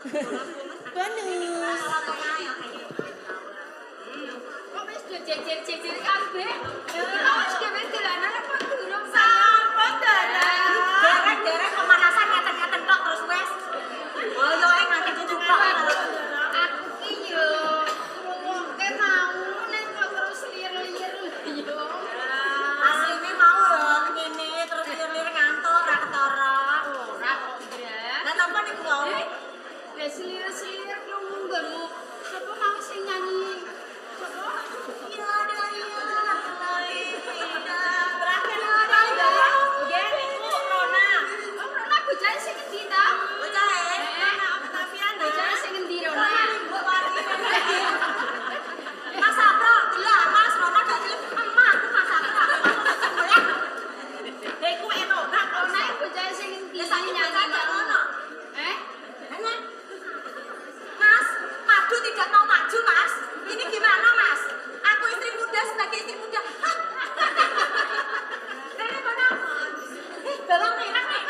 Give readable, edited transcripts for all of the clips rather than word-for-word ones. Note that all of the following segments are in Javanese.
Bonus. Kok wis do jejer-jejer kabeh? Kok wis dhewe dolanan apa durung? Sampun, Dara. Derek-derek pemanasan ngeten-ngeten tok terus wis. Boyoke nganti cucu tok. Aku ki yo ngrungokke mau ning kok terus lir-lir yo. Asline mau lho ngene terus lir-lir ngantuk ora ketara. Ora kok, Ndra. Lah napa niku wau? Lah selir-selir krungu nggonmu. Sapa mau sing nyanyi? Sapa? Ya ada ya lain. Terakhir ada ya. Nggih niku Rona. Oh, Rona bocahe sing endi ta? Bocahe Rona Octaviana. Bocahe sing endi Rona? Mbok wani. Mas Sapro, delok Mas Rona gak gelem emah aku Mas Sapro. Lha iku Rona kok. Rona iki bocahe sing endi? Lah saiki bocah gak ono. Eh? Hanya. Mas, maju tidak mau maju, Mas. Ini gimana, Mas? Aku istri muda sebagai istri muda. Hah? Rene mana? Eh, bawang merah nih.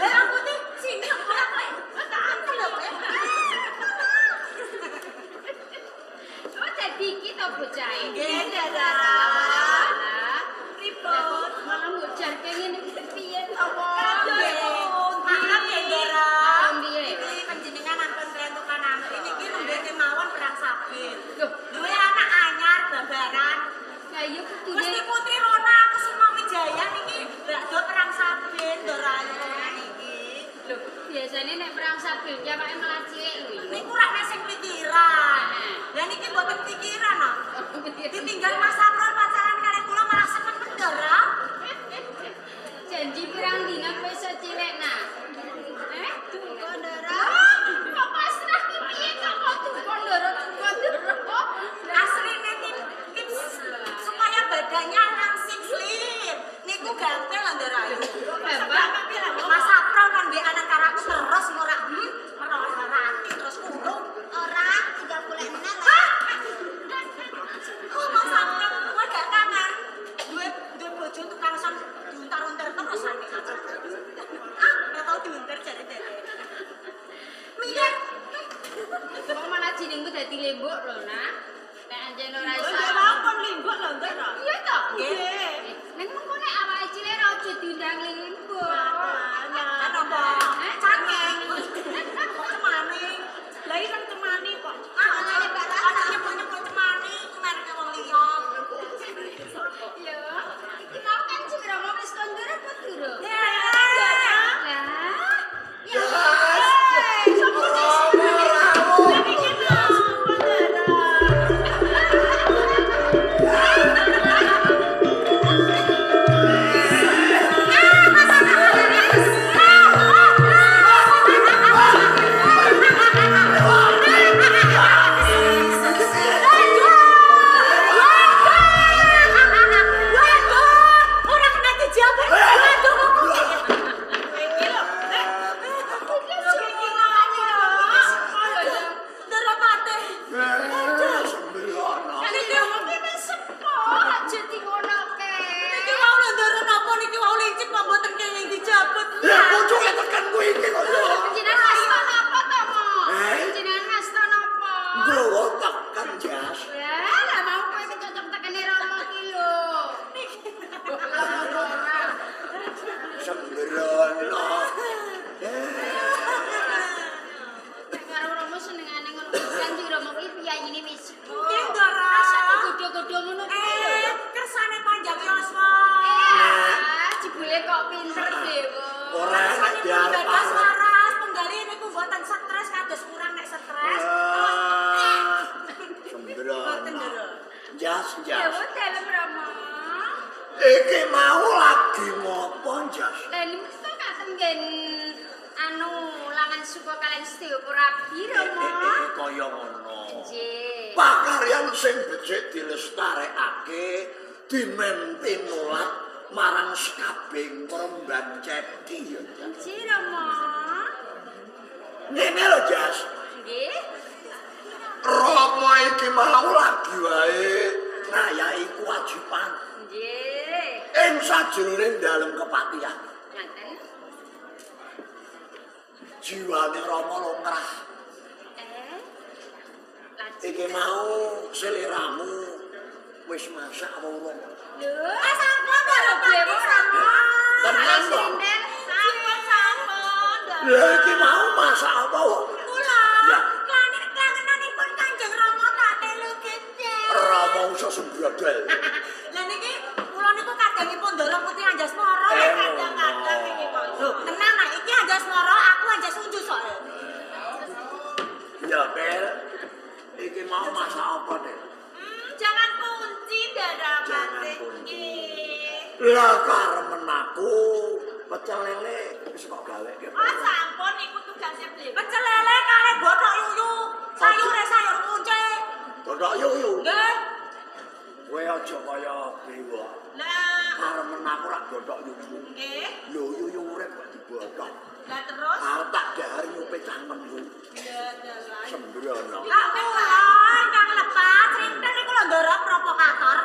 Bawang putih sini ora kowe. Tak antel lho kowe. Oh, dadi iki to bocahe. Nggih, Dara. Alah, Pripun? malah mbok jarke ngene iki piye to, Wong? Nggih. Maaf ya, Dara. Piye? Iki panjenengan ampun klentukan amri niki nembe kemawon perang sabit. Loh, Duwe anak anyar babaran. lah iya kudune Gusti Putri Rona Kusuma Wijaya niki bakdo perang sabit Ndara Ayu niki. Lho, biasane nek perang sabil ya awake malah cilik lho ya. Niku rak nek sing pikiran. Lah niki mboten pikiran no. Ditinggal Mas Sapron pacaran kalih kula malah seneng Ndara. Janji pirang dina kowe iso cilik nah. Eh, Duka, Ndara. Kok pasrah ki piye kok kok duka ndoro duka ndoro. Asline tips supaya badannya langsing slim. Niku gampang lho Ndara Ayu. Bapak Mas Sapron kan mbek anak karo aku terus ora merorati terus kurung. Ora, tinggal golek meneh lah. Hah? Kok Mas Sapron kowe gak kangen? Duwe duwe bojo tukang son diuntar-untar terus ane. Ah, ora tau diuntar jare dene. Mikir. Wong malah jenengmu dadi lembuk lho nah. Nek anjen ora iso. limbuk lho, Ndara. Iya toh? Nggih. Ning mengko nek awake cilik ora aja diundang limbuk. Kan apa? Eh? Cangeng. Kok cemani? Lah iki kan cemani kok. Ah, aja nyebut-nyebut cemani, iku mereke wong liya. Ya, iki mau kan sing Rama wis kondur apa durung? Ya. Lah, Ya. Romo rawuh. Waduh, ora kena dijawab. Waduh. Ndara pate. Sembrono. Niki iki wis sepo aja dingonoke. Niki wau lho ndara napa niki wau licik kok mboten kenging dijabut. Ya pucuke tekan kuwi iki kok. Jenengan ngasta napa to, Mo? Eh? Jenengan ngasta napa? Nggawa tekan jas. Lah, lah mau kowe kecocok tekene Rama ki lho. Ora. Sembrono. Nek karo Rama senengane ngono kuwi Kanjeng Rama kuwi piyayine wis sepuh. Nggih, Ndara. Rasa digodho-godho ngono kuwi lho. Eh, kersane panjang yoswa. Eh, jebule kok pinter dewe. Ora enak Kersane pun diarep. bebas waras, penggali niku mboten stres kados kurang nek stres. Terus Sembrono. mboten Ndara. Jas, Ya jas. wong dalem Rama. Iki mau lagi ngopo, Jas? Lah niku to katen nggen anu langan suka kalian sedaya Prabi Rama. Kaya ngono. Nggih. Pakaryan sing becik dilestarekake dimenti mulat marang sekabehing peremban cedi ya. Jas. Nggih Rama. Ngene lho, Jas. Nggih. Rama iki mau lagi wae ngayahi kewajiban Nggih. ing sajroning dalem kepatihan. Ngaten. Jiwane Rama lomrah. Iki mau seliramu wis masak apa urung? Lho, Sampun Ndara Pati sampun. Tenan kok. Sampun sampun Ndara. Lha iki mau masak apa kok? Kula Ya. kangenanipun Kanjeng Rama tak telu gede. Rama usah sembradel. Lah niki kula niku kadangipun Ndara Putri Anjasmara kadang-kadang iki kok. Lho, tenang nek iki Anjasmara, aku Anjasunju soalnya. Ya, Bel. Iki mau masak apa, Dek? Jangan kunci Ndara Jangan Pati. kunci. Nggih. Lah karemen aku pecel lele wis kok gaweke. Oh, sampun niku tugasnya beli. Pecel lele kare bothok yuyu. Sayure sayur kunci. Bothok yuyu. Nggih. Kowe aja kaya dewa. Lah, Karemen aku rak bothok yuyu. nggih. Lho yuyu urip kok dibothok. Lah terus? Arep tak dahar nyupe cangkemku. Sembrono. Lah kula ingkang lepat srinten niku lho Ndara provokator.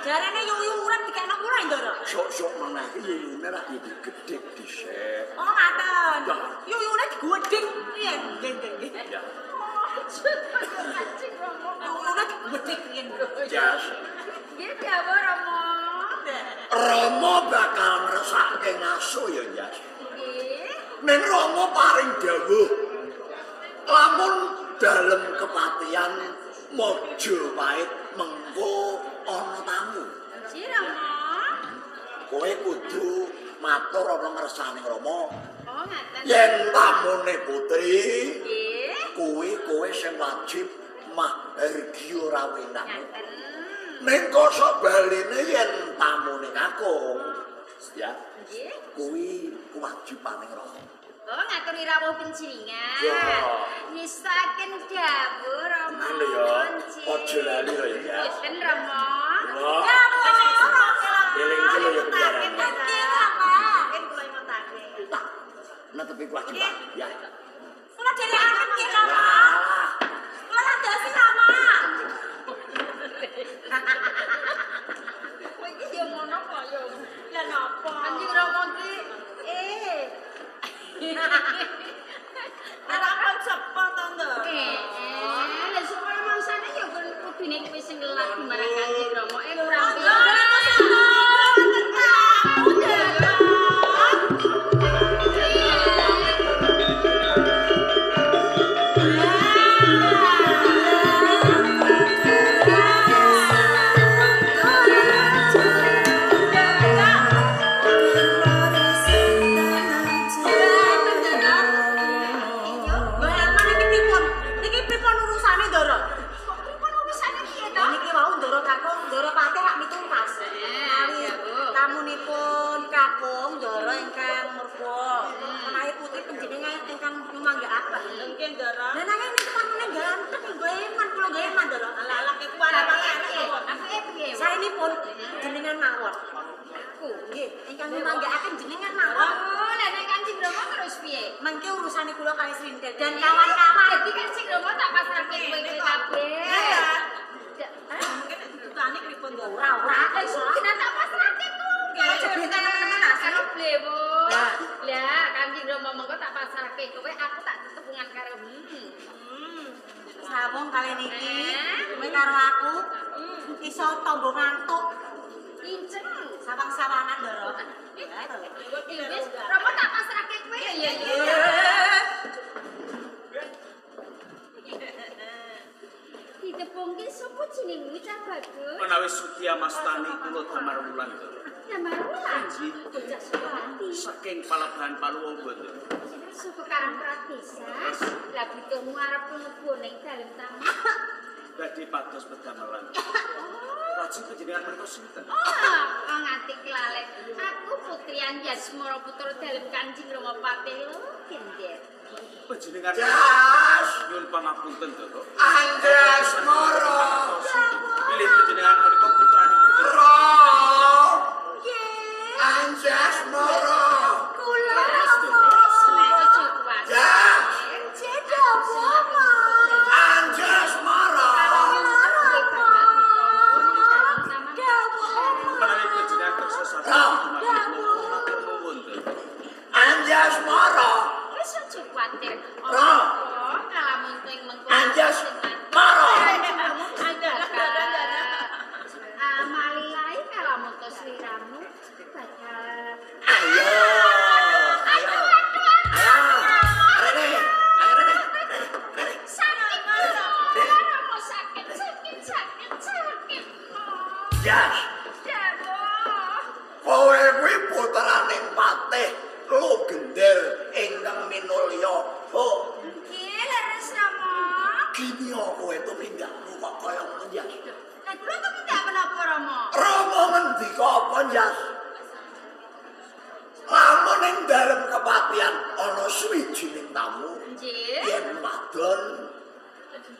Jarene yuyu urip dikekno kula Ndara. Sok-sok meneh iki yuyune rak yo digedhek dhisik. Oh ngaten. Ya. Yuyune digedhek piye? Nggih nggih nggih. Ya. Kanjeng Rama. Yuyune digedhek piye? Jas. Nggih dawuh Rama. Rama bakal ngrasake ngaso ya, Jas. Nggih. Ning Rama paring dawuh. Lamun dalem kepatian Majapahit mengko ana tamu. Nggih Rama. Kowe kudu matur ana ngersane Rama. Oh ngaten. Yen tamune putri, Nggih. kuwi kowe sing wajib mahargya rawinang. Ngaten. Ning kosok baline yen tamune kakung, ya, Nggih. kuwi kewajibane Rama. Oh ngaturi rawuh panjenengan. Ya. Nyisaken dawuh Rama. Ngono ya. Aja lali lho ya. Boten Rama. Ya. Eling-eling ya penjarane. Nggih Rama. Nggih kula imutake. Tak netepi kewajiban, ya. Kula dherekaken nggih Rama. Alah. Kula landosi Rama. Kowe iki ya ngono kok ya. Lah napa? Kanjeng Rama ki Ora kon sepo to, Nduk. Lah supaya mangsane ya kudune kowe sing lagi marang Kanjeng Rama kurang Nduk, niku wonten tamu, Nduk. Mbak Elman niki pripun? Niki pripun urusane, Ndara? Kok pripun urusane piye to? Niki wau Ndara Kakung, Ndara Patih rak mitungkas. Menawi iya, Bu. tamunipun Kakung Ndara ingkang murba. Menawi putri panjenengan ingkang nyumanggaaken. Nggih, Ndara. Lah nanging niki tamune ganteng nggo eman kula nggo eman, Ndara. Alah-alah iku Apike apike piye? Saenipun jenengan mawon. Aku. Nggih, ingkang nyumanggaaken jenengan mawon. Oh, lah nek Kanjeng Rama terus piye? Mengke urusane kula kali Srintil dan kawan-kawan. Dadi Kanjeng Rama tak pasrahke kowe kowe kabeh. Mungkin tutane pripun, Ndara? Ora, ora. Lah kena tak pasrahke ku. Nggih, jebetan temen-temen asli. Karo blewo. Lah. Lah, Kanjeng Rama mengko tak pasrahke kowe, aku tak tetebungan karo. Sawung kali niki, kowe karo aku iso tombo ngantuk, Inceng. sawang-sawangan Ndara. Wis, Rama tak pasrahke kowe ya ya ya. Ditepungke sapa jenengmu cah bagus? Menawi Sutya Mastani kula Damar Wulan Ndara. Damar Wulan. Inggih. Bocah Suwati. Saking Palabuhan Paluwombo Ndara. Suku Karangpratisa. Lah butuhmu arep mlebu ning dalem taman. Badhe pados pedamelan. Lajeng panjenengan menika sinten? Oh, nganti kelalen. Aku putri Anjasmara putra dalem Kanjeng Rama Patih lho, gendhet. Panjenengan Jas. nyuwun pangapunten Ndara. Anjasmara. Pilih panjenengan menika putranipun Ro. Nggih. Anjasmara. Kula Aja kuwatir. Jas. Nggih, dawuh, Mas. Anjasmara. Dawuh, Mas. Menawi panjenengan kersa saged dumateng kula matur nuwun Ndara. Anjasmara. Wis aja kuwatir. gender ingkang minulya. Ho, Nggih, leres Rama. gini kowe tumindakmu kok kaya ngono, Jas? Lah kula tumindak menapa, Rama? Rama ngendika apa, Jas? Lamun ing dalem kepatihan ana suwijining tamu, Nggih. yen wadon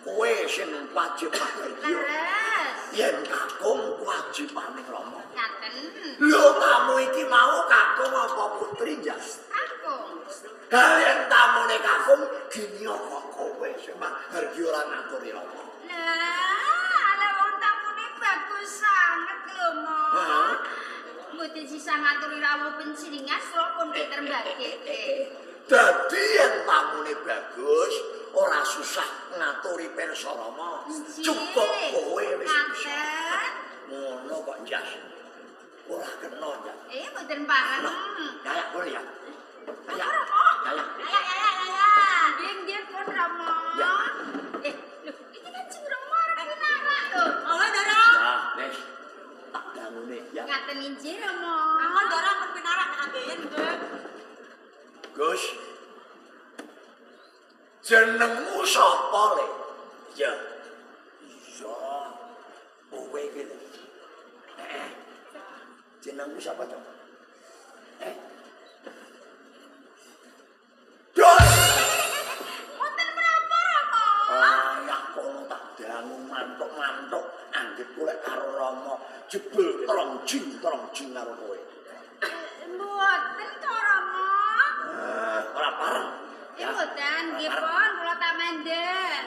kowe sing wajib mahargya, Leres. yen kakung kewajibane Rama. Ngaten. Lho, tamu iki mau kakung apa putri, Jas? Kakung. Kalian tamune kakung gini kok kowe sing mahargya ora ngaturi Rama. Lah, ala wong tamune bagus sanget lho, Mo. Hah? Mboten sisa ngaturi rawuh panjenengan kula pun pinter mbageke. Dadi yen tamune bagus, ora susah ngaturi pirsa Rama. Cukup kowe wis bisa. Ngaten. Ngono kok, Jas. Ora kena, Jas. Mboten pareng. Kayak boleh ya? Kayak. Kayak. Ya ya ya ya ya. Nggih, nggih pun Rama. Ya. Lho, iki kan jeng Rama arep pinarak lho. Monggo Ndara. Ya, wis. Tak dangune ya. Ngaten injih Rama. Monggo Ndara pun pinarak nek ambeien nggih. Gus. Jenengmu sapa, Le? Ya. Iya. Kowe iki lho. Eh. Jenengmu sapa, Cok? Eh. Dol. Wonten menapa, Rama? Layak kono tak dangu mantuk-mantuk anggitku lek karo Rama jebul trong jing karo kowe. Mboten to, Rama. Eh, ora pareng. Mboten, nggih Ora pareng. pun kula tak mendel.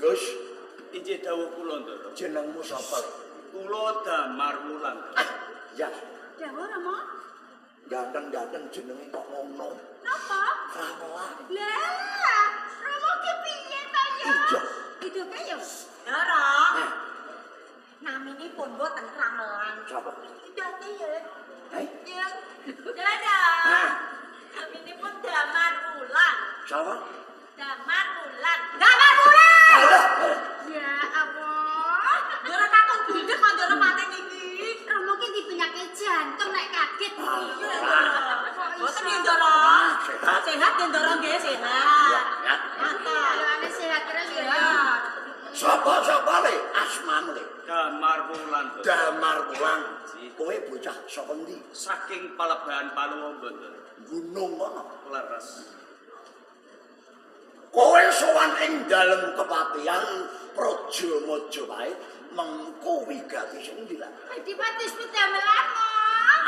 Gus, Injih dawuh kula, Ndara. jenengmu sapa? Le? Kula Damar Wulan. Ah, ya. Dawuh, Rama. Ganteng-ganteng jenenge kok ngono. Napa? Ramelan. Lah, Rama ki piye to ya? Iya. Hidupe ya. Ndara. Eh, Naminipun mboten Ramelan. sapa? Dadi ya. Eh, Ya. Ndara. Ah. Naminipun Damar Wulan. sapa? Damar Wulan. Damar Wulan. Alah, eh, Ya Allah. Ndara kakung bundek kok Ndara pating iki. Rama ki di penyakit jantung nek kaget. Ah, Iya, ora. Ndara. Mboten nggih Ndara. Ah, sehat. Sehat nggih Ndara nggih, Ya, sehat. ya. Mantap. Kalau sehat terus ya. Sehat. Sapa sapa le? Asmamu le? Damar Wulan. Ndara. Damar Wulan. Kowe bocah saka endi? Saking Palebahan Paluwombo, Ndara. Gunung kono. Leres. Kowe sowan ing dalem kepatihan Praja Majapahit mengko wigati sing endi lah? Badhe pados pedamelan, Mo.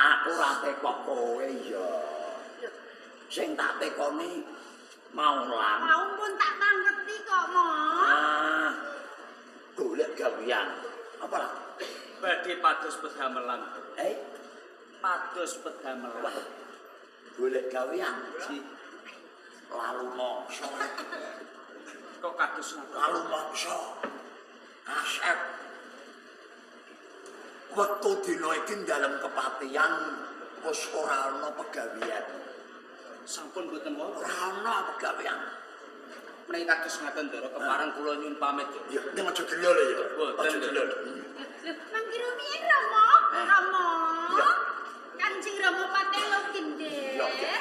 Aku ora tekok kowe ya. Sing tak tekoni mau lan. Mau pun tak tangketi kok, Mo. Ah. Golek gawean. Apa lah? Badhe pados pedamelan. Ndara. Eh, Pados pedamelan. wah. Golek gawean Ji, lalu mongso, kok kados ngaten? lalu mongso. Asep. Wektu dina iki dalem kepatihan wis ora ana pegawean. Sampun mboten wonten. Ora ana pegawean. Menawi kados ngaten, Ndara, kepareng kula nyuwun pamit. Ndara. Ya, ning aja gelo lho ya. Boten, Aja gelo. Lho, mangke rumiyin Rama. Eh. Rama. Iya. Kanjeng Rama patelo gendhe. Iya, iya.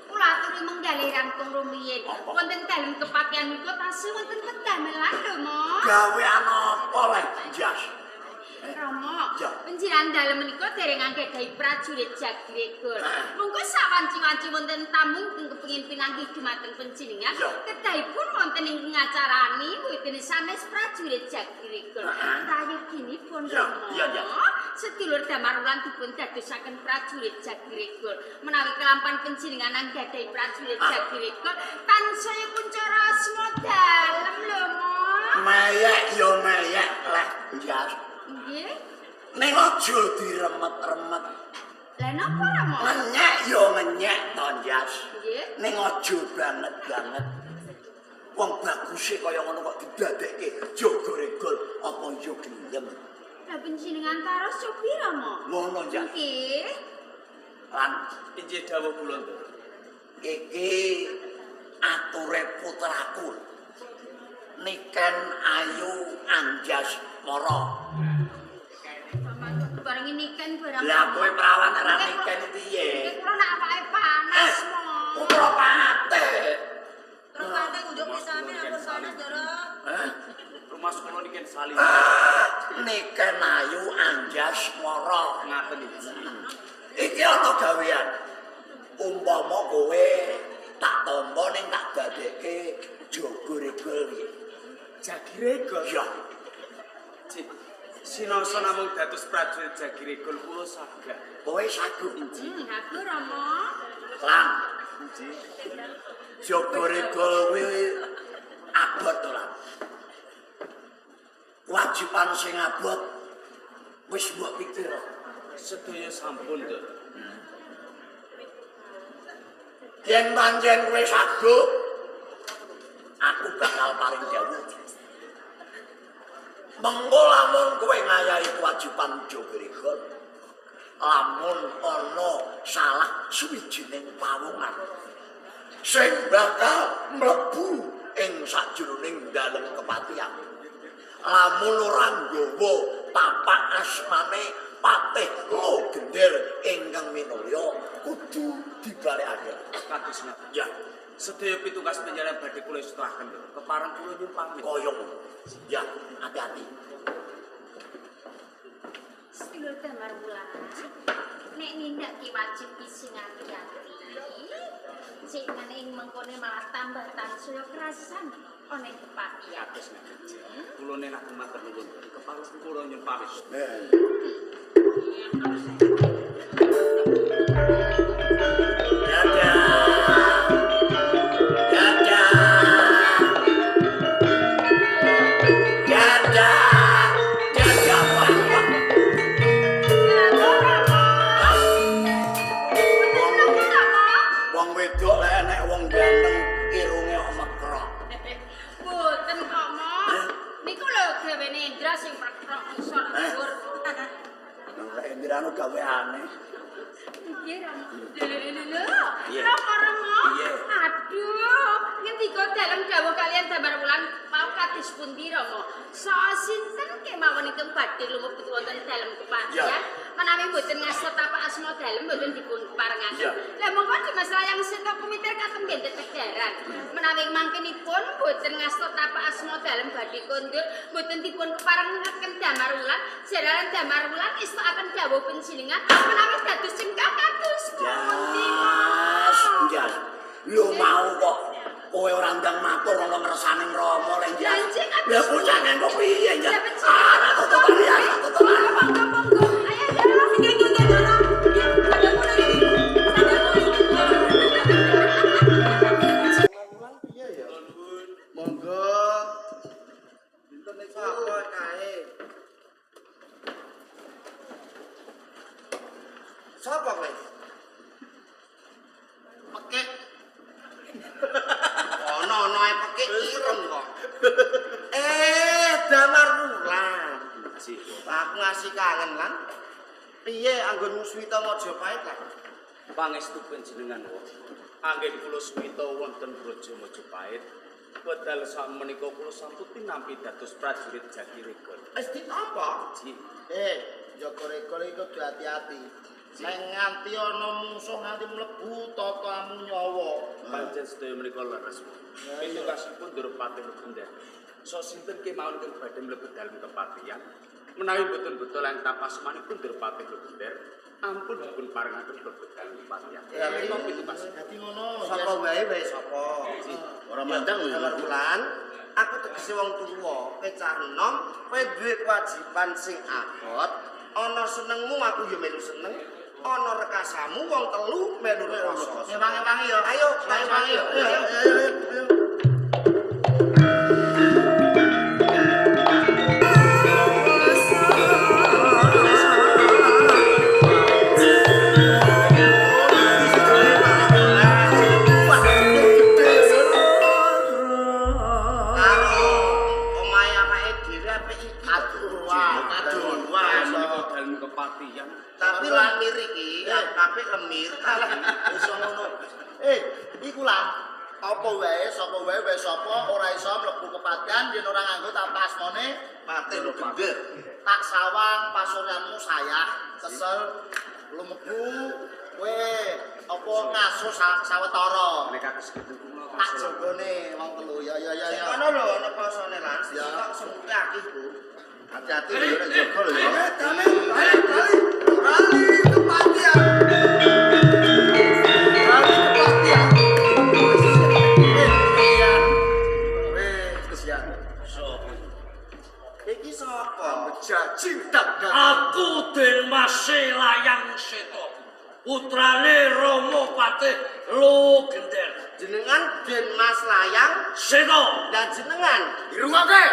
Kula aturi menggalih rangkung rumiyin. Apa? Wonten dalem kepatihan menika tasih wonten pedamelan lho, Mo. Gawean apa leh, Jas? Rama, Ya. panjenengan dalem menika dereng anggadhahi prajurit Jagregol. Eh. Monggo sawanci-wanci wonten tamu ingkang kepengin pinanggih dumateng panjenengan, Ya. kedahipun wonten ing ngacarani mboten sanes prajurit Jagregol. Eh. Prayoginipun Ya, Rama. ya, ya. Sedulur Damar Wulan dipun dadosaken prajurit Jagregol. Menawi kelampan panjenengan anggadhahi prajurit Ah. Jagregol, tansaya kuncara asma dalem lho, Mo. Meyek ya meyek leh, Jas. Nggih. Ning aja diremet-remet. Lah napa Rama? Ngenyek ya ngenyek to, Jas. Nggih. Ning aja banget-banget. Wong baguse kaya ngono kok didadekke jaga regol apa ya gelem. Lah panjenengan taros cobi Rama. Ngono, Jas. Nggih. Lan Injih dawuh kula, Ndara. iki ature putraku. Niken Ayu Anjas Mara. Bareng ini kan barang. Lah kowe prawan ora niken piye? Nggih kula nak awake panas, Eh. Mo. putra Patih. Terus Patih ngunjuk pisane ampun panas, Ndara. Hah? Rumah kula niken salin. Niken ayu Anjasmara. Ngaten iki. Iki ana gawean. Umpama kowe tak tampa ning tak dadekke jaga regol iki. Jagiregol. Ya, Sinoso namung dados prajurit Jagiregol kula saged. kowe sagu. Aku Rama. Lang. Jaga regol kuwi abot to, Lang. Kewajiban sing abot wis mbok pikir. Sedaya sampun, Nduk. Yen pancen kowe sagup, aku bakal paring dawuh. Mengko lamun kowe ngayahi kewajiban jaga regol, lamun ana salah suwijining pawongan sing bakal mlebu ing sajroning dalem kepatihan. Lamun ora nggawa tapak asmane Patih Logender ingkang minulya kudu dibalekake. Kados ngaten. Ya, Sedaya pitugas panjenengan badhe kula istahaken, Nduk. Kepareng kula nyuwun pamit. kaya ngono. Ya, hati-hati. Sedulur Damar Wulan. Nek nindak ki wajib ki sing ati-ati. Sing ngene ing mengkone malah tambah tansaya kerasan ana ing kepatihan. Kados ngaten. Kula nek aku matur nuwun. Kepareng kula nyuwun pamit. Dadah. Dadah. Dadah. Dadah, Pak. Wong wedok lek enek wong ganteng irunge kok mekrok. Boten kok, Mo. Niku lho gawene Indra sing prekrok ngisor dhuwur. Lek Indrano gaweane. Piye, Rama? Lho lho lho lho. Piye? Rama Rama. Piye? Aduh, ngendika dalem dawuh kalian Damar Wulan mau kados pundi Rama? Soal sinten kemawon ingkang badhe lumebet wonten dalem kepatihan? Menawi mboten ngasta tapak asma dalem mboten dipun keparengaken. Lah monggo Dimas Layang Seta kumitir katemben tetegaran. Menawi mangkenipun mboten ngasta tapak asma dalem badhe kondur mboten dipun keparengaken Damar Wulan, jalaran Damar Wulan estokaken dawuh panjenengan menawi dados cengkah kados pundi. Jas, jas. Lho mau kok kowe ora ndang matur ana ngersane Rama lek jas. Lah, Lah bocah kok piye jas? Lah, panjenengan. Ah, tutupan ya, tutupan. Monggo monggo. Ayo Ndara. Nggih, nggih, nggih, Ndara. Nggih, sandalmu nang iki. Sandalmu nang iki. Wulan piye ya? Monggo. Dinten niku apa kae? Sapa kowe? Pekik. Ono-ono ae pekik ireng kok. Damar Wulan. Aku ngasih kangen lan. Piye anggonmu suwita Majapahit lan? Pangestu panjenengan wa. Anggen kula suwita wonten Braja Majapahit. Wedal sakmenika kula sampun tinampi dados prajurit Jagiregol. Wis ditampa? Nggih. Jaga regol iki kudu hati-hati. Nek nganti ana mungsuh nganti mlebu tatamu nyawa. Pancen sedaya menika leres. Pitugasipun Ndara Patih Logender. So sinten kemawon ingkang badhe mlebet dalem kepatihan. Menawi boten betul lan tapasmanipun Ndara Patih Logender, ampun dipun parengaken mlebet dalem kepatihan. Menika pitugas. Dadi ngono. Sapa wae wae sapa. Ora mandang lho. Damar Wulan, aku tegese wong tuwa, kowe cah enom, kowe duwe kewajiban sing abot, ana senengmu aku ya melu seneng, ana rekasamu wong telu melu rekasa. Ewangi-wangi ya. Ayo, Ewangi ya. ayo. Ayo, ayo, ayo. Karo omahe awake dhewe apik iki. Aduh, wah, aduh, wah. Menika dalem kepatihan. Tapi lemir iki, tapi lemir. Iso ngono. Iku lah. Apa wae, sapa wae, wae sapa ora iso mlebu kepatihan yen ora nganggo tapak asmane Patih Logender. Tak sawang pasuryanmu sayah, kesel lumebu Kowe apa ngaso sawetara? Nek kados gitu kula Tak jogone wong telu. Ya ya ya ya. Ana lho ana posone lan sing tak semute akeh ku. Hati-hati lho nek jogo lho ya. Bali, bali, bali kepatian. Bali kepatian. Wis kesian. Iki sapa? Jaji dan Aku Den Mase Layang Seta. Putrane Rama Patih Logender. Jenengan Den Mas Layang Seta. dan jenengan. Dirungokke.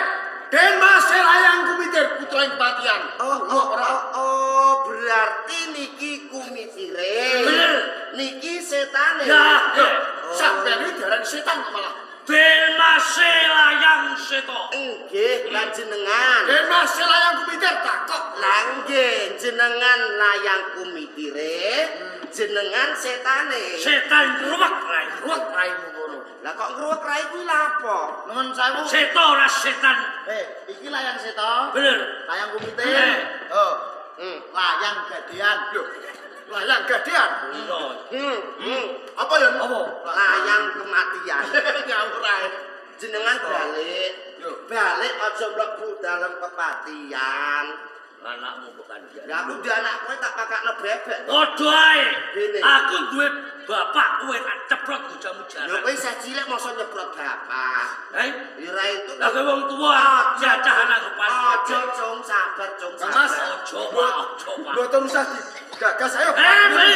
Den Mas Layang Kumitir putra ing kepatian. Oh, berarti niki kumitire. Bener. Niki setane. Ya, Sampeyan iki diarani setan kok malah. Den Mase Layang Seta. Nggih, lan jenengan. Den Mas Layang Kumitir takok. Lah nggih, jenengan layang kumitire, jenengan setane. Setan ruwet rai. Ruwet raimu ngono. Lah kok ngruwek rai kuwi lha apa? Nuwun sewu. Seta ora setan. Iki layang seta. Bener. Layang kumitir. Eh. Oh. Layang gadean. Lho, layang gadean. Iya. Apa ya? Apa? Layang kematian. Ngawur ae. Jenengan balik. Lho. Balik aja mlebu dalem kepatian. Anakmu bukan dia. Lah aku duwe anak kowe tak pakakno bebek. Padha ae. Gini. Aku duwe bapak kowe tak ceprot hujan-hujanan. Lho kowe isih cilik mosok nyeprot bapak. Eh? Ya ora entuk. Lah kowe wong tuwa jajah anak kepala. Aja cung sabar cung Kang Mas. sabar. Ojo, Pak, ojo, Pak. Mboten usah digagas ayo. Eh, beli.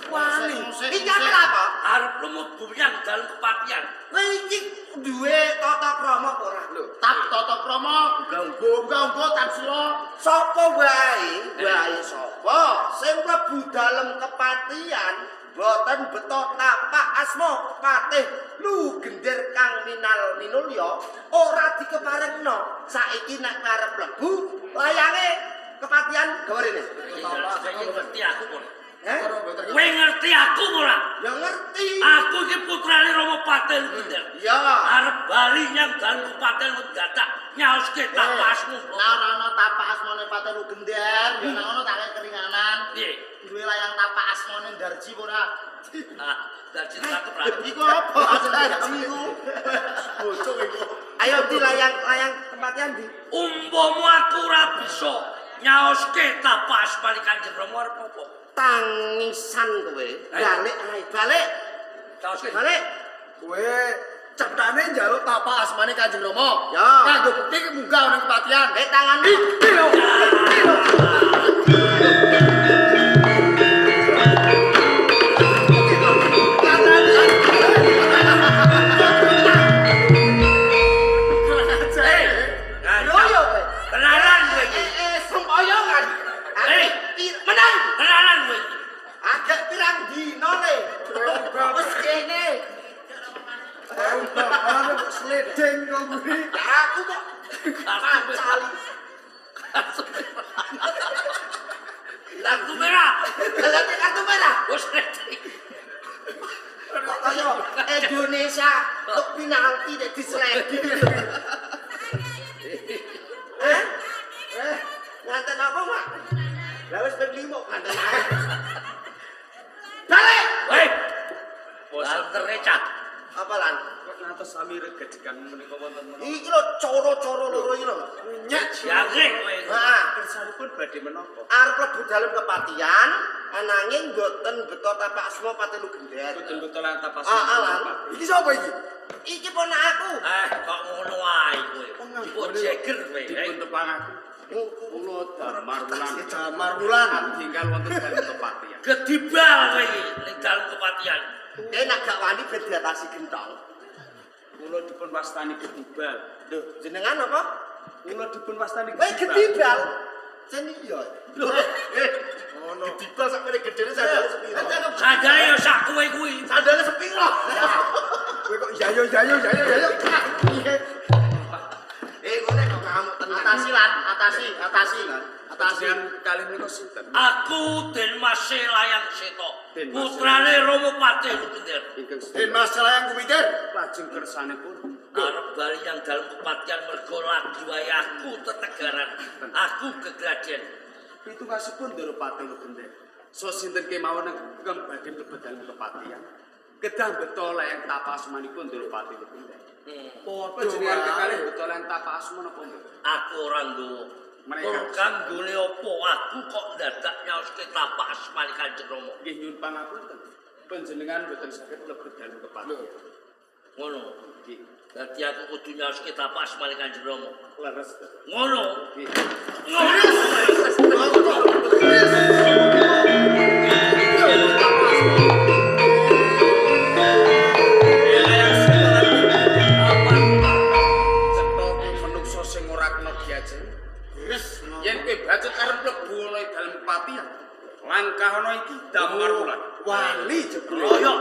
Wani. Iki apa apa? Arep lumu buyang dalem kepatian. Kowe iki duwe tata krama apa ora? Lho, tap tata krama, unggah-ungguh tap sila. Sapa wae, wae sapa sing mlebu dalem kepatian boten beto tapak asma patih lu gender kang minal minulya ora dikeparengno. Saiki nek arep mlebu layange kepatian gawe rene. Kowe ngerti aku ora? Heh? Kowe ngerti aku ora? Ya ngerti. Aku iki putrane Rama Patih Gender. Ya. Arep bali nyang dalem kepatian kok dadak nyaoske tapak asmu. Lah ora ana tapak asmane Patih Lugender, ya nek ono tak kei keringanan. Piye? Duwe layang tapak asmane Darji apa ora? Ah, darji cakep ra. Iku apa? Darji iku. Bocok iku. Ayo di layang-layang kepatian di. Umpama aku ora bisa nyaoske tapak asmane Kanjeng Rama arep apa? Tangisan kowe. Balik ae, balik. Nyaoske. Balik. Kowe cetane njaluk tapak asmane Kanjeng Rama. Ya. Kanggo bukti munggah nang kepatian. Eh tanganmu. Iki lho. Iki lho. Eh, Royo kowe. Kenalan kowe iki. Sempoyongan. Eh. Menang. Kenalan kowe iki. Agak pirang dino le. Wis kene. Bapak kok sledeng kok kuwi. Lah aku kok pancali. Kartu merah. Lah nek kartu merah. Wis ready. Kok kaya Indonesia tok penalti nek disledi. Eh? Eh, nganten apa, Mak? Lah wis ping 5 nganten. Balik. Weh. Bantere cah. Apa lan? Kok ngantos sami regedegan menika wonten menapa? Iki lho coro-coro loro iki lho. Nyek. Jangkrik kowe. Heeh. Kersanipun badhe menapa? Arep mlebu dalem kepatian ananging mboten beto tapak asma Patih Lugender. Boten beto lan tapak Ah, ah, lan. Iki sapa iki? Iki ponak aku. Eh, kok ngono ae kowe. Kok jeger kowe. eh? Dipun tepang aku. Kula Damar Wulan. Damar Wulan. Tinggal wonten dalem kepatian. Gedibal kowe iki ning dalem kepatian. Nek gak wani ben diatasi gentong. Kula dipun wastani gedibal. Lho, jenengan apa? Kula dipun wastani Kowe gedibal. Jen iya. Lho, ngono. Gedibal sakmene gedene sandale sepiro? Sandale ya sak kowe kuwi. Sandale sepiro? Kowe kok yayo yayo yayo yayo. Eh, ngene kok ngamuk tenan. Atasi lan, atasi, atasi. Atasi. Panjenengan kalih menika sinten? Aku Den Mase Layang Seta, Den Mase. putrane Rama Patih Lugender. Ingkang Den Mas Layang Kumitir. lajeng kersanipun Arep bali yang dalem kepatian mergo lagi wae aku tetegaran. Aku gegraden. pitugasipun Ndara Patih Lugender. So sinten kemawon ingkang badhe mlebet dalem kepatihan. Kedah beto layang tapa asmanipun Drupati Lugender. Panjenengan kekalih beto layang tapa asma napa mboten? Aku ora nggawa. Mereka Kanggone apa aku kok ndadak nyaoske tapa asmane Kanjeng Rama. Nggih nyuwun pangapunten. Panjenengan mboten saged mlebet dalem kepatihan. Ngono. Nggih. Dadi aku kudu nyaoske tapa asmane Kanjeng Rama. Leres. Ngono. Nggih. Ngono. Cetha kuwi menungsa sing ora kena diajeni. Yen kowe bacut arep mlebu ana ing dalem kepatihan, langkah ana iki damar wulan. Wani jebule. Royok.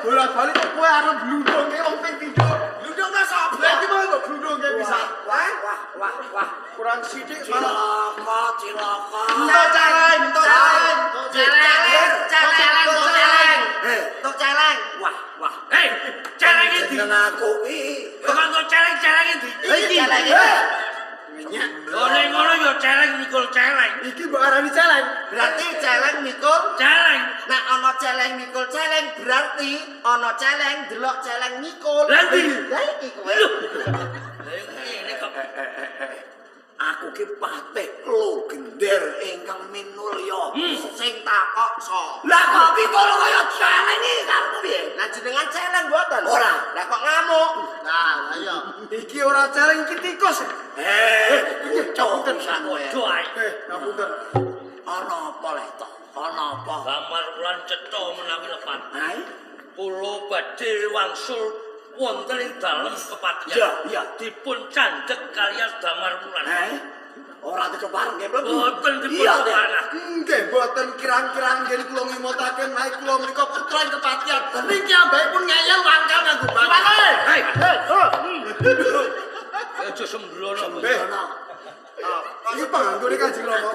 Bola-bali kok kowe arep blundungke wong ping pindho. Blundung ta sapa? Lah iki mau kok blundungke pisan. Wah, wah, wah, wah. Kurang sithik malah Cilaka, cilaka. Entuk celeng, entuk celeng. Celeng, celeng, celeng. Tok celeng. Wah, wah. Hei, celeng endi? Jeneng aku iki. Kok entuk celeng-celeng endi? Iki celeng iki. Lho nek ngono ya celeng mikul celeng. iki mbok arani celeng. Berarti celeng mikul. Celeng. Nek ana celeng mikul celeng berarti ana celeng delok celeng mikul. Lah ndi? Lah iki kowe. Lah ngene kok. Aku ki patih Logender ingkang minulya. Sing takok sapa? Lah kok pikul kaya celeng iki karepmu piye? Lah jenengan celeng mboten? Ora. Lah kok ngamuk? Nah, ayo. Iki ora celeng iki tikus. Eh, bocah pisan kowe. Doa. Eh, ngapunten. Ana apa leh to? Ana apa? Damar wulan cetha menawi lepat. Hai? Kula badhe wangsul wonten ing dalem kepatihan. Iya, iya. Dipun candhek kaliyan Damar Wulan. Eh? Ora dikeparengke mlebu. Boten dipun Iya, Teh. kepareng. Nggih, mboten kirang-kirang nggih kula ngemotake menawi kula menika putra ing kepatihan. Ning piyambakipun ngeyel wangkal nganggo batu. Hei. Aja sembrono. Eh, iki panganggone Kanjeng Rama.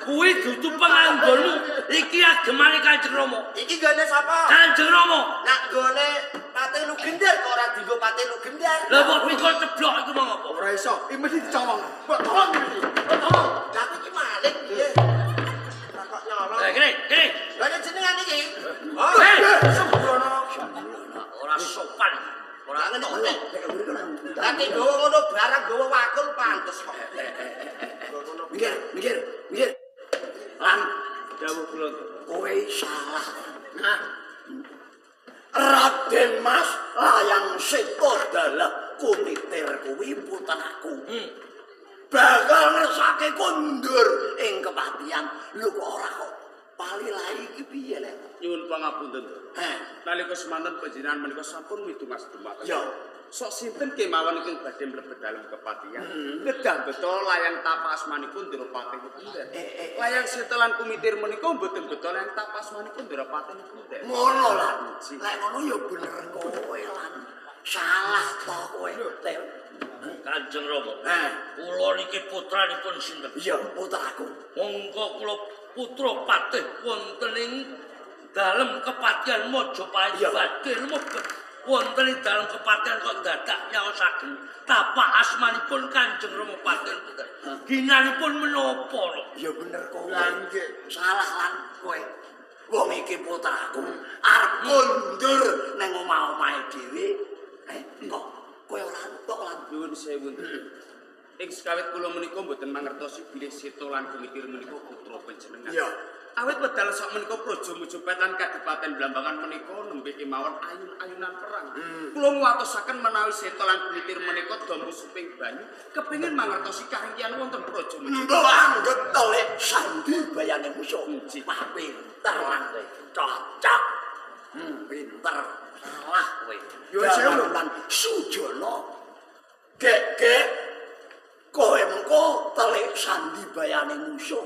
Kuwi dudu panganggonmu. Iki agemane Kanjeng Rama. Iki gone sapa? Kanjeng Rama. Nak gone Patih Lugender kok ora dienggo Patih Lugender. Lah kok pikul ceblok iku mau apa? Ora iso, iki mesti dicolong. Mbok tolong iki. Mbok tolong. Lah aku iki maling piye? Lah kok nyolong? Lah kene, kene. Lah nek jenengan iki. Oh, Hei, Sembrono. ora sopan. Ora ngene tau. iki. Lah ki nggawa ngono barang nggawa wakul pantes kok. Minggir, minggir, minggir. Lan Dawuh kula. kowe salah. Nah. Raden Mas Layang Seta dalah kumitir kuwi putraku. Bakal ngersake kondur ing kepatihan. Lho kok ora kok palilahi iki piye lek? Nyuwun pangapunten. Heh. Nalika semanten panjenengan menika sampun midungas dumateng. Ya. Sok sinten kemawon ingkang badhe mlebet dalem kepatihan. Kedah beto layang tapa asmanipun Drupati Lugender. Layang seta lan kumitir menika mboten beto layang tapa asmanipun Drupati Lugender. Ngono lan. Lek ngono ya bener kowe lan. Salah to kowe. Tel. Kanjeng Rama. Heh. Kula niki putranipun sinten? Iya, putraku. Monggo kula putra patih wonten ing dalem kepatihan Majapahit Iya. badhe mlebet wonten ing dalem kepatihan kok dadak nyaosaken tapak asmanipun Kanjeng Rama Patih Lugender. Ginanipun menapa lho? Ya bener kowe. Lah nggih. Salah lan kowe. Wong iki putraku arep kondur nang omah-omahe dhewe. Eh, kok kowe ora entuk lan. Nyuwun sewu. Ing sekawit kula menika mboten mangertosi bilih seta lan kumitir menika putra panjenengan. Iya. Awit wedal sak menika Praja Majapahit lan Kadipaten Blambangan menika nembe kemawon ayun-ayunan perang. Kula nguwatosaken menawi seta lan kumitir menika dampu suping banyu kepengin mangertosi karingkian wonten Praja Majapahit. Mbok anggep telik sandi bayane musuh. Wah, pinter lan kowe. Cocok. Pinter. Salah kowe. Yo, sewu lho. Lan Sujana. Gek-gek kowe mengko telik sandi bayane musuh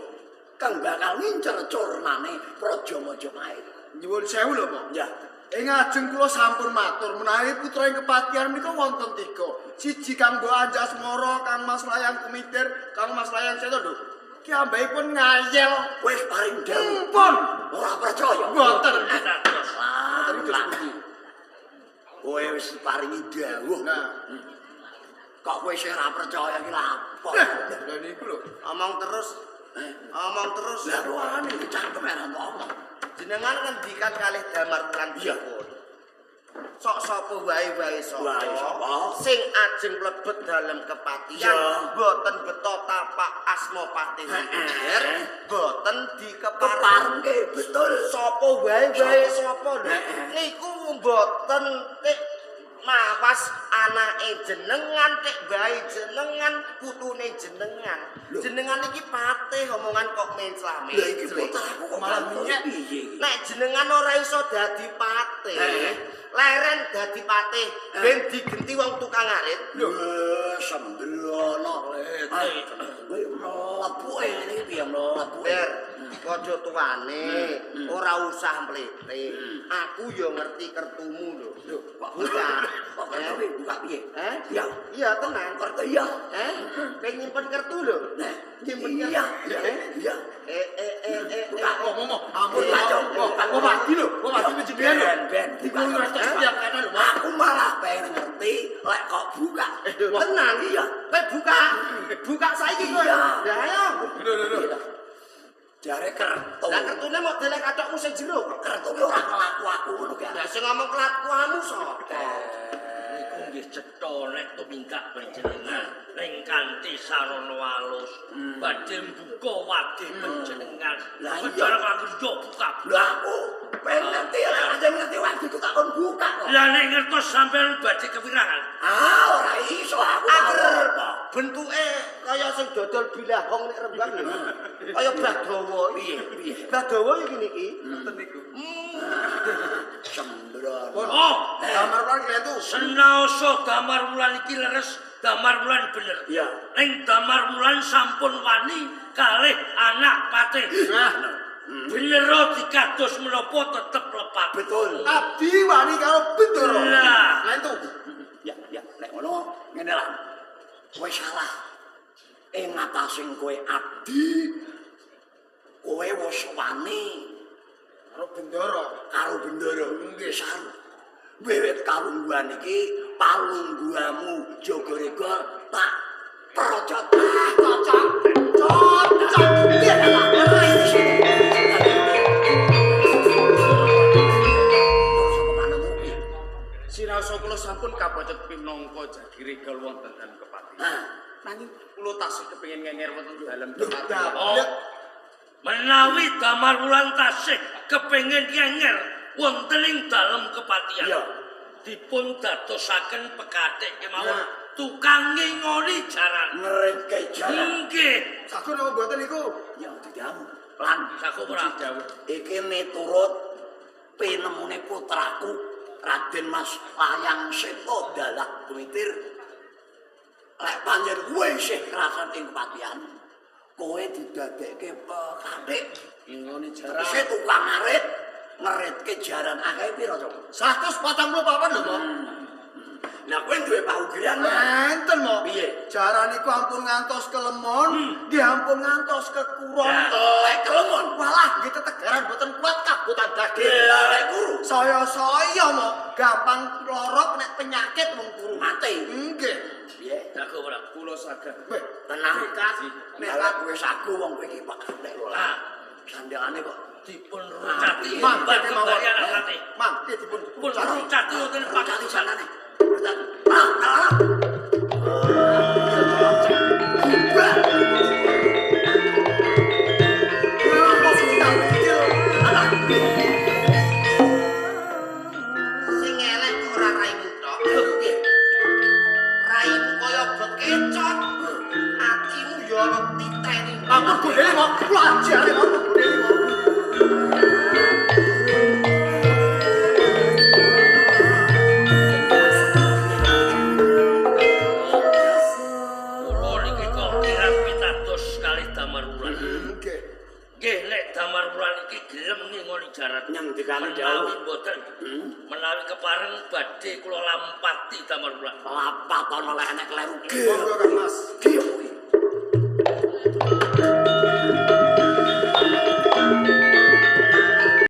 kang bakal ngincer curnane Praja Majapahit. Nyuwun sewu lho, Pak. Ya. Ing ajeng kula sampun matur menawi putra ing kepatihan menika wonten 3. Siji Kang Mbok Anjasmara, Kang Mas Layang Kumitir, Kang Mas Layang Seta lho. Ki ambekipun ngayel. Wis paring dawuh. Pun Ora percaya. mboten. Lan kowe wis diparingi dawuh. Nah, Kok kowe isih ora percaya iki lha apa? lha niku lho. Omong terus. Omong terus. Lah ruane cangkem ora ngomong. Jenengan ngendikan kalih Damar Wulan Iya. pripun? Sok sapa wae-wae sapa? Wae sapa? Sing ajeng mlebet dalem kepatihan Iya. boten beto tapak asma Patih Lunder, boten dikepareng. Keparengke betul. Sapa wae-wae sapa lho. Niku mboten tik mawas anake jenengan, tik bae jenengan, putune jenengan. Jenengan iki patih omongan kok mencla-mencla. Lah iki putraku kok Malah malah nyek. piye iki? Nek jenengan ora iso dadi patih, leren dadi patih, ben digenti wong tukang arit. Lho, sembrono. Kowe mlebuke ngene iki piye mlebuke? Ber, padha tuane, ora usah mlete. Aku ya ngerti kertumu lho. Lho, kok Buka. Kok kertu buka piye? Eh? Iya. Iya tenan. Kertu iya. Eh? Kowe nyimpen kertu lho. Nah, Nyimpen iya, kertu. iya, Eh? iya. Eh eh eh eh. Buka. eh. Ngomong, ampun, Buka, Cok. Wong mati lho, wong mati jenengan lho. Ben, ben, Iku ora setiap kanan lho, Mas. Aku malah pengen ngerti lek kok buka. Tenan. Iya. Kowe buka. Buka saiki kowe. Iya. Lah ayo. Lho lho lho. Jare kertu. Lah kertune mok delek katokmu sing jero kok. Kertu ki ora kelaku aku ngono ki. Lah sing ngomong kelakuanmu sapa? Niku nggih cetha nek tumindak panjenengan ning kanthi sarana alus badhe mbuka wadhe panjenengan. Lah iya. Sejarah kanggo yo buka. Lah aku pengen ngerti lek aja ngerti wadiku tak kon buka kok. Lah nek ngertos sampean badhe kewirangan. Ah, ora iso aku. Ager bentuke kaya sing dodol bilahong nek Rembang lho. Kaya Badawa. Piye, piye? Badawa iki niki. Ngoten niku. Sembrono. Oh, Damar Wulan klentu. senaosa Damar Wulan iki leres, Damar Wulan bener. Iya. Ning Damar Wulan sampun wani kalih anak patih. Nah, Bener dikados menapa tetep lepat. Betul. abdi wani karo Bendoro. Lah. Klentu. Ya, ya, nek ngono ngene lah. Kowe salah. Ing ngatasing kowe abdi, kowe wis wani Karo Bendoro. karo Bendoro. Nggih, saru. Wiwit kalungguhan iki palungguhamu Jogorega tak procot. Ah, cocok. Cocok. Iya, tak ngerti. Terus apa panemu piye? Sinaosa kula sampun kapocot pinangka jagiregal wonten dalem kepatihan. Nah, Nanging kula tasih kepengin ngenger wonten dalem kepatihan. Oh. Menawi Damar Wulan tasih kepengin ngenger wonten ing dalem kepatihan. Iya. Dipun dadosaken pekathik kemawon tukang ngingoni jaran. Ngeritke jaran. Nggih. Sagun apa mboten niku? Ya didamu. Lan Saku ora. iki miturut pinemune putraku Raden Mas Layang Seta Dalah Gumitir. Lek pancen kowe isih krasan ing kepatihan, kowe didadekke pekathik. Ngingoni jaran. Isih tukang ngarit, ngeritke jaran akeh pira, Cok? 144 lho, Pak. Lah kowe duwe paugeran ora? Enten mo. Piye? Jaran iku ampun ngantos kelemon, nggih ampun ngantos kekuron. Lek kelemon, Walah nggih tetegaran mboten kuat kabutan daging. lah lek kuru Saya-saya mo gampang lorok nek penyakit wong kuru. mati. Nggih. Piye? Saku ora. Kula saged. Weh, Tenang. Nekat. Nek kowe sagu wong kowe iki pekathik lho. Ah. Sandangane kok Dipun rucati Mangke bar kemawon. kembali anak patih. Mangke dipun Pun rucati wonten kali pakadusan. sanane. Ah, ah. Sing elek kok ora raimu tok. Raimu kaya bekecot. Atimu ya ana titeni. Ampun gondeli mo, kula ajare mo gondeli mo. Kula niki kok kirang pitados kalih Damar Wulan. Nggih. Nggih, nek Damar Wulan iki gelem ngingoni jaran. Nyendikane Menawi dawuh. mboten. Menawi kepareng badhe kula lampati Damar Wulan. Lapat ana lek enek kleru. Monggo Kang Mas. Gih.